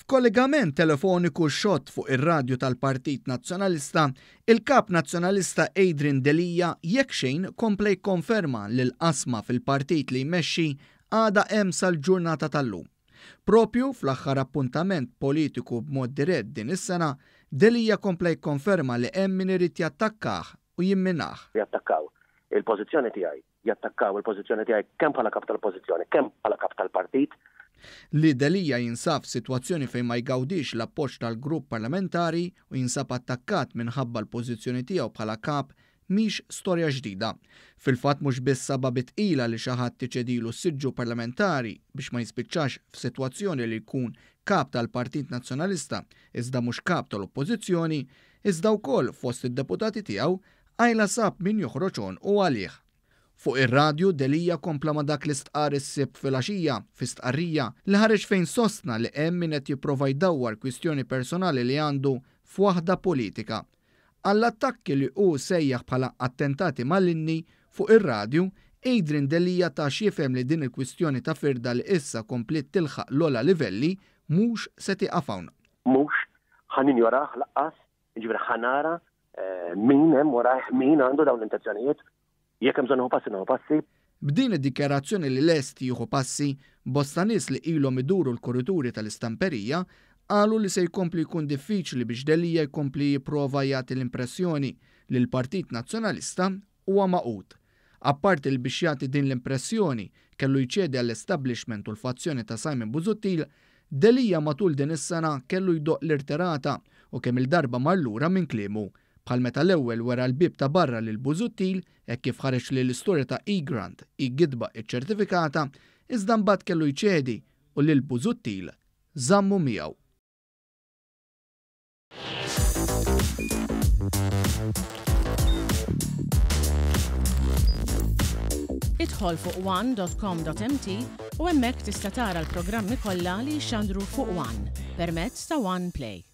F'kollegament telefoniku xott fuq ir-radju tal-Partit Nazzjonalista, il-Kap Nazzjonalista Adrian Delia jekk xejn kompla jikkonferma li l-qasma fil-partit li jmexxi għadha hemm sal-ġurnata tal-lum. Proprju fl-aħħar appuntament politiku b'mod dirett din is-sena, Delia kompla jikkonferma li hemm min irid jattakkah u jimminah. Jattakkaw il-pożizzjoni tiegħi jattakkaw il-pożizzjoni tiegħi kemm bħala Kap tal-Oppożizzjoni, kemm bħala Kap tal-Partit. Li Delia jinsab f'sitwazzjoni fejn ma jgawdix l-appoġġ tal-grupp parlamentari u jinsab attakkat minħabba l-pożizzjoni tiegħu bħala Kap mhix storja ġdida. Fil-fatt mhux biss sabha bi tqila li xi ħadd iċedilu s-siġġu parlamentari biex ma jispiċċax f'sitwazzjoni li jkun Kap tal-Partit Nazzjonalista iżda mhux Kap tal-Oppożizzjoni, iżda wkoll fost id-deputati tiegħu Qajla sab min joħroġ għonqu għalih. Fuq ir-radju, Delia kompla ma' dak li stqarr is-Sibt filgħaxija, fi stqarrija, li ħareġ fejn sostna li hemm min qed jipprova jdawwar kwistjoni personali li għandu f'waħda politika. Għall-attakki li hu sejjaħ bħala attentati malinni, fuq ir-radju, Adrian Delia ta x'jifhem li din il-kwistjoni ta' firda li issa kompliet tilħaq l-ogħla livelli mhux se tieqaf hawn. Mhux ħa ninjorah lanqas, jiġifieri ħa nara Min hemm warajh, min għandu dawn l-intenzjonijiet, jekk hemm bżonn nieħu passi, nieħu passi. B'din id-dikjarazzjoni li lest jieħu passi, bosta nies li ilhom iduru l-kurituri tal-istamperija qalu li se jkompli jkun diffiċli biex Delia jkompli jipprova jagħti l-impressjoni li l-Partit Nazzjonalista huwa magħqud. Apparti li biex jagħti din l-impressjoni kellu jċedi għall-establishment u l-fazzjoni ta' Simon Busuttil, Delia matul din is-sena kellu jdoqq l-irtirata u kemm-il darba mar lura minn kliemu. Bħal meta l-ewwel wera l-bieb ta' barra lil Busuttil hekk kif ħareġ li l-istorja ta' Egrant hi gidba iċċertifikata, iżda mbagħad kellu jċedi u lil Busuttil żammu miegħu. Idħol fuq one.com.mt u hemmhekk tista' tara l-programmi kollha li jixxandru fuq One permezz ta' One Play.